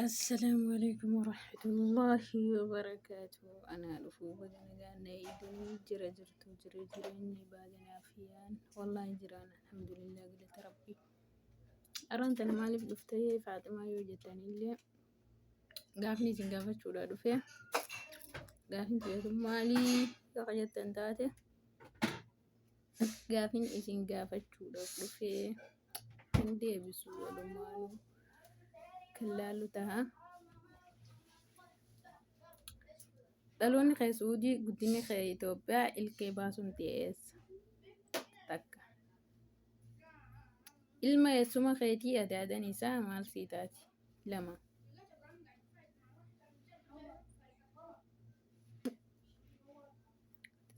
Assalaamu alaikum warahmatullaahi wabarakaatu. Anaa dhufuu baga nagaan na eegdanii jira jirtu jira jireenyi baadinaaf hiyaan wallaahi jiraan alhamdulillah galata rabbii. Arraan tana maaliif dhuftee Faaximaa yoo jettanillee gaafni isin gaafachuudha dhufe gaafni jedhu maalii yoo jettan taate Gaafin isin gaafachuudhaaf dhufe kan deebisu walumaanuu kan laallu taha. Dhaloonni kee Suudii, guddinni kee Itoophiyaa, ilkee baasuun tee eessa? Takka. Ilma eessuma keetii adaadan isaa maal sii taati? 2.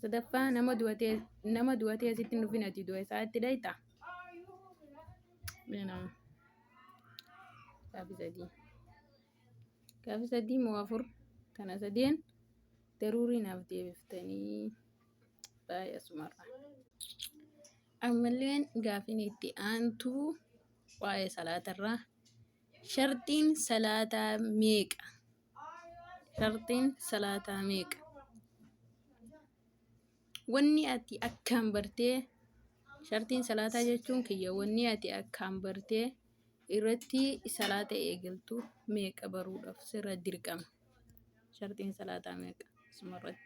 Sadaffaa nama du'atee nama du'atee asitti hin dhufin ati du'a isaa itti dhayxa. Mee nama. Gaafi sadii. Gaafi sadii moo afur? Kana sadeen daruurii naaf deebiftanii baay'ee asumarra. Ammalleen gaafiin itti aantu waa'ee salaatarraa. Sharxiin salaataa meeqa? Sharxiin salaataa meeqa? Wanni ati akkaan bartee sharxiin salaataa jechuun kiyya wanni ati akkaan bartee irratti salaata eegaltu meeqa baruudhaaf sirra dirqama. Sharxiin salaataa meeqa? Asumarratti.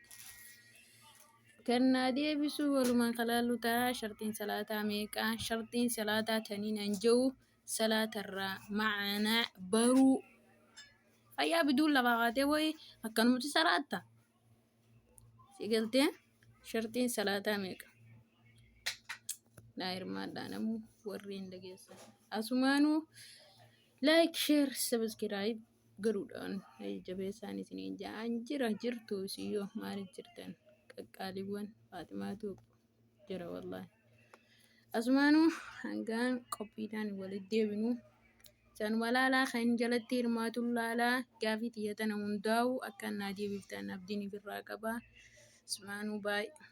Kan naa deebisu walumaan kalaallu ta'a. Sharxiin salaataa meeqa? Sharxiin salaataa taniin an je'u salaatarraa ma'anaa baruu. Fayyaa biduun lafaa kaatee wayi akkanumatti salaatta. Si galtee sharxiin salaataa meeqa? Naa hirmaadhaa namuu warri hin dhageessan. Asumaanuu like, share, subscribe godhuudhaan jabeessaan isiniin ja'aan jira jirtu isiyyoo maaliif jirtan qaqqaaliiwwan Faaximaatu jira wallaahi. Asumaanuu hangaan qophiidhaan walitti deebinu sanuma laalaa kan jalatti hirmaatu laalaa gaafii tiyya tana hundaa'u akka naa deebiftan abdiin ifirraa qaba. Asumaanuu baay'ee.